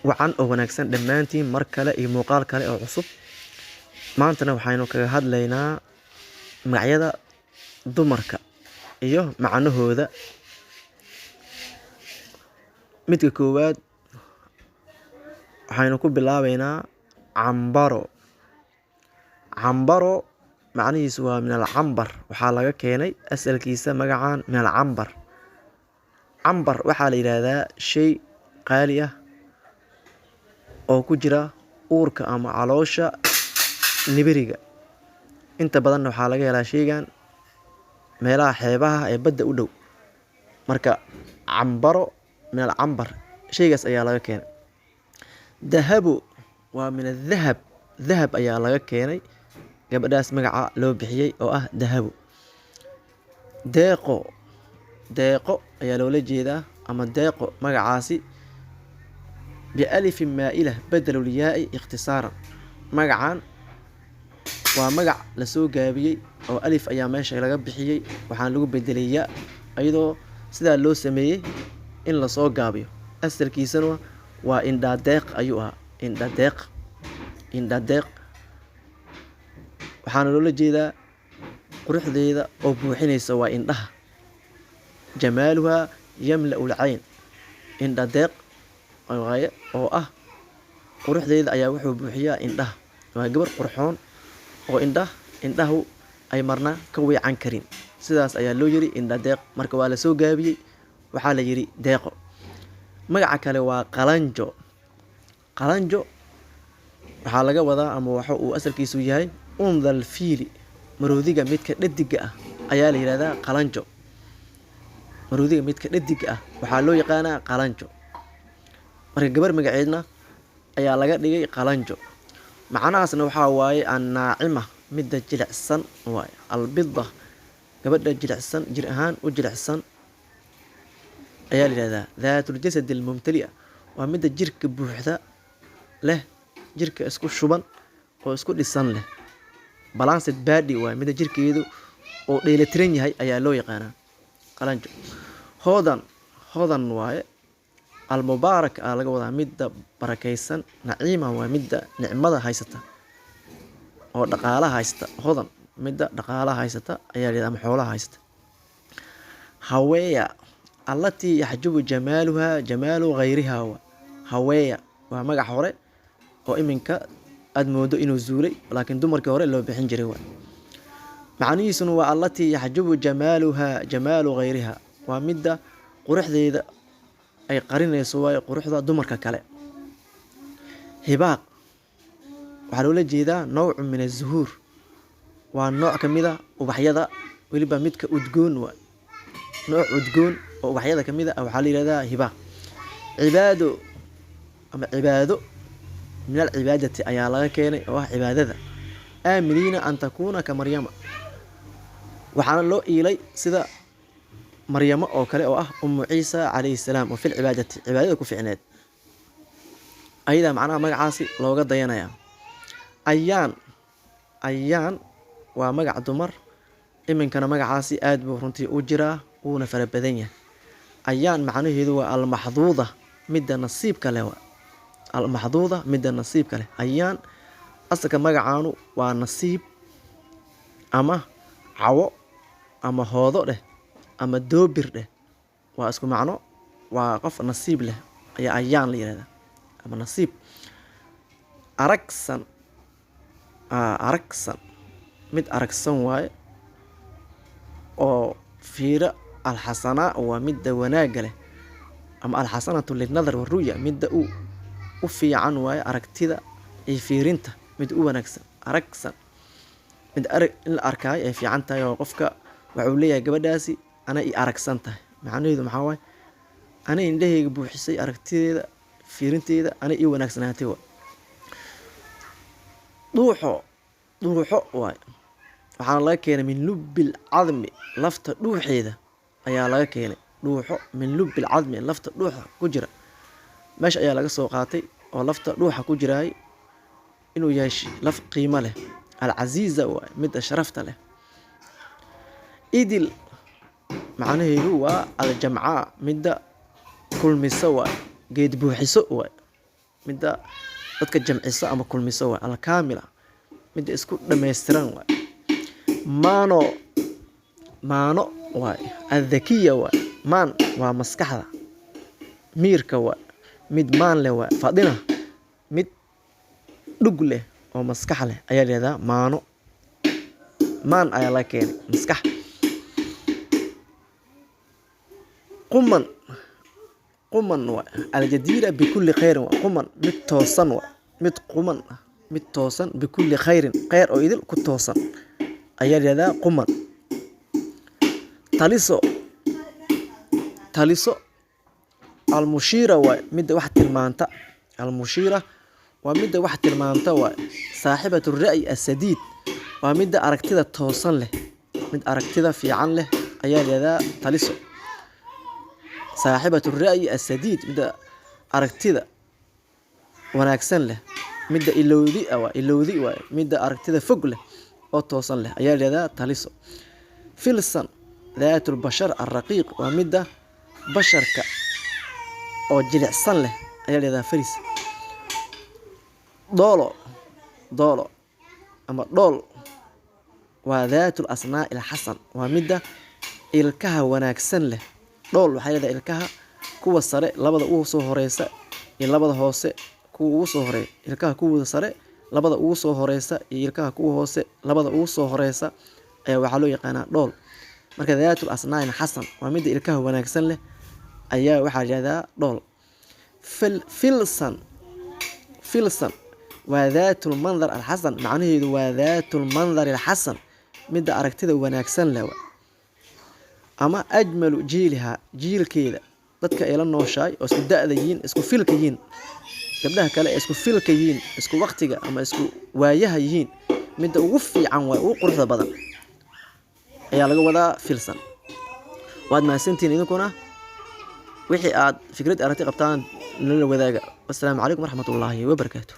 Wacan oo wanaagsan dhammaantiin, mar kale iyo muuqaal kale oo cusub. Maantana waxaynu kaga hadlaynaa magacyada dumarka iyo macnahooda. Midka koowaad waxaynu ku bilaabeynaa Cambaro. Cambaro macnihiisu waa min alcambar. Waxaa laga keenay asalkiisa magacan min alcambar. Cambar waxaa la yidhaahdaa shay qaali ah oo ku jira uurka ama caloosha nibiriga. Inta badanna waxaa laga helaa sheygan meelaha xeebaha ee badda u dhow. Marka cambaro min alcambar, sheygaas ayaa laga keenay. Dahabo waa min adahab, dahab ayaa laga keenay gabadhaas magaca loo bixiyey oo ah Dahabo. Deeqo, deeqo ayaa loola jeedaa ama deeqo magacaasi bialifin maa'ila badalul yaa'i ikhtisaaran. Magacan waa magac lasoo gaabiyey oo alif ayaa meesha laga bixiyey, waxaana lagu bedelay ya, iyadoo sidaa loo sameeyey in lasoo gaabiyo. Asalkiisana waa indhadeeq ayuu ahaa, indhadeeq, indhadeeq. Waxaana loola jeedaa quruxdeeda oo buuxinaysa waa indhaha. Jamaaluhaa yamla'u lcayn. Indhadeeq waaye oo ah quruxdeeda ayaa wuxuu buuxiyaa indhaha. Waa gabar qurxoon oo indhahu ay marna ka weecan karin. Sidaas ayaa loo yiri indhadeeq. Marka waa lasoo gaabiyey, waxaa la yiri deeqo. Magaca kale waa Qalanjo. Qalanjo waxaa laga wadaa ama waxa uu asalkiisu yahay undal fiili, maroodiga midka dhadiga ah ayaa la yidhahdaa qalanjo. Maroodiga midka dhadiga ah waxaa loo yaqaanaa qalanjo. Marka gabar magaceedna ayaa laga dhigay qalanjo. Macnahaasna waxaa waaye annaacima, midda jilicsan waaye. Albida, gabadha jilicsan, jir ahaan u jilicsan ayaa la yidhahdaa. Daatuljasad almumtali'a waa midda jirka buuxda leh, jirka isku shuban oo isku dhisan leh. Balanced body waaye, midda jirkeedu oo dheelitiran yahay ayaa loo yaqaanaa qalanjo. Hodan, hodan waaye. Almubaarak aa laga wadaa, midda barakaysan. Naciima waa midda nicmada haysata oo dhaqaalaha haysata. Hodan midda dhaqaalaha haysata ayaa la yidhahdaa ama xoolaha haysata. Haweeya allatii yaxjubu jamaaluha jamaalu ghayriha. Wa haweeya waa magac hore oo iminka aad moodo inuu zuulay, laakiin dumarkii hore loo bixin jiray waay. Macnihiisuna waa allatii yaxjubu jamaaluha jamaalu ghayriha, waa midda quruxdeeda ay qarinayso waayo quruxda dumarka kale. Hibaaq waxaa loola jeedaa nawcu min azuhuur, waa nooc ka mid a ubaxyada, weliba midka udgoon waay. Nooc udgoon oo ubaxyada ka mid a waxaa la yihahdaa hibaaq. Cibaado ama cibaado min alcibaadati ayaa laga keenay oo ah cibaadada. Aaminiina an takuuna ka Maryama, waxaana loo iilay sida Maryamo oo kale oo ah Umu Ciisa calayhi salaam, oo fil cibaadati, cibaadada ku ficneed, ayadaa macnaha magacaasi looga dayanaya. Ayaan, ayaan waa magac dumar. Iminkana magacaasi aad buu runtii u jiraa, wuuna fara badan yahay. Ayaan macnaheedu waa almaxduuda, midda nasiibka leh. Waa almaxduuda, midda nasiibka leh. Ayaan asalka magacaanu waa nasiib ama cawo ama hoodo dheh ama doobir dheh, waa isku macno. Waa qof nasiib leh ayaa ayaan la yihahdaa ama nasiib. Aragsan, aragsan, mid aragsan waaye oo fiiro. Alxasanaa waa midda wanaagga leh ama alxasanatu linadar waru'ya, midda u fiican waaye aragtida iyo fiirinta, mid u wanaagsan. Aragsan, mid arag in la arkaayo ay fiican tahay oo qofka waxuu leeyahay gabadhaasi ana i aragsan tahay. Macnaheedu maxaa waaye? Ana indhahayga buuxisay aragtideeda, fiirinteeda, ana ii wanaagsanaatay waay. Dhuuxo, dhuuxo waay. Waxaana laga keenay min lubbil cadmi, lafta dhuuxeeda ayaa laga keenay. Dhuuxo min lubbil cadmi, lafta dhuuxa ku jira meesha ayaa laga soo qaatay, oo lafta dhuuxa ku jiraay inuu yahay laf qiimo leh. Alcasiiza waay, midda sharafta leh. Idil macnaheedu waa aljamcaa, midda kulmisa waay, geed buuxiso waay. Midda dadka jamcisa ama kulmisa waay. Alkaamila, midda isku dhammaystiran waay. Maano, maano waay. Adhakiya waay. Maan waa maskaxda, miirka waay. Mid maan leh waay. Fadina, mid dhug leh oo maskax leh ayaa la yihahdaa maano. Maan ayaa laga keenay, maskax. Quman, quman waay. Aljadiira bikulli khayrin waay. Quman mid toosan waay. Mid quman ah, mid toosan, bikulli khayrin, khayr oo idil ku toosan ayaa la yihahdaa quman. Taliso, taliso, almushiira waay, midda wax tilmaanta. Almushiira waa midda wax tilmaanta waay. Saaxibatu ra'yi asadiid waa midda aragtida toosan leh, mid aragtida fiican leh ayaa la yihahdaa taliso. Saaxibatu ra'yi asadiid, midda aragtida wanaagsan leh, midda ilowdi ah waa ilowdi waay, midda aragtida fog leh oo toosan leh ayaa la yihahdaa taliso. Filsan, daatu lbashar alraqiiq, waa midda basharka oo jilicsan leh ayaa la yihahdaa faris. Doolo, doolo ama dhool, waa daatu lasnaa'i alxasan, waa midda ilkaha wanaagsan leh. Dhool waxay leedahay ilkaha kuwa sare labada ugu soo horeysa iyo labada hoose kuwa ugu soo horeeya. Ilkaha kuwooda sare labada ugu soo horeysa iyo ilkaha kuwa hoose labada ugu soo horeysa ayaa waxaa loo yaqaanaa dhool. Marka daatul asnaan xasan waa midda ilkaha wanaagsan leh ayaa waxaa la yihahdaa dhool. Filsan, filsan waa daatul mandar alxasan, macnaheedu waa daatul mandar alxasan, midda aragtida wanaagsan leh, ama ajmalu jiiliha, jiilkeeda, dadka ay la nooshahay oo isku da'da yihiin, isku filka yihiin, gabdhaha kale ee isku filka yihiin, isku waqtiga ama isku waayaha yihiin, midda ugu fiican waay, ugu quruxda badan ayaa laga wadaa filsan. Waad mahadsantihiin idinkuna. Wixii aad fikrad aragti qabtaan nala wadaaga. Wassalaamu calaykum waraxmatullaahi wabarakaatu.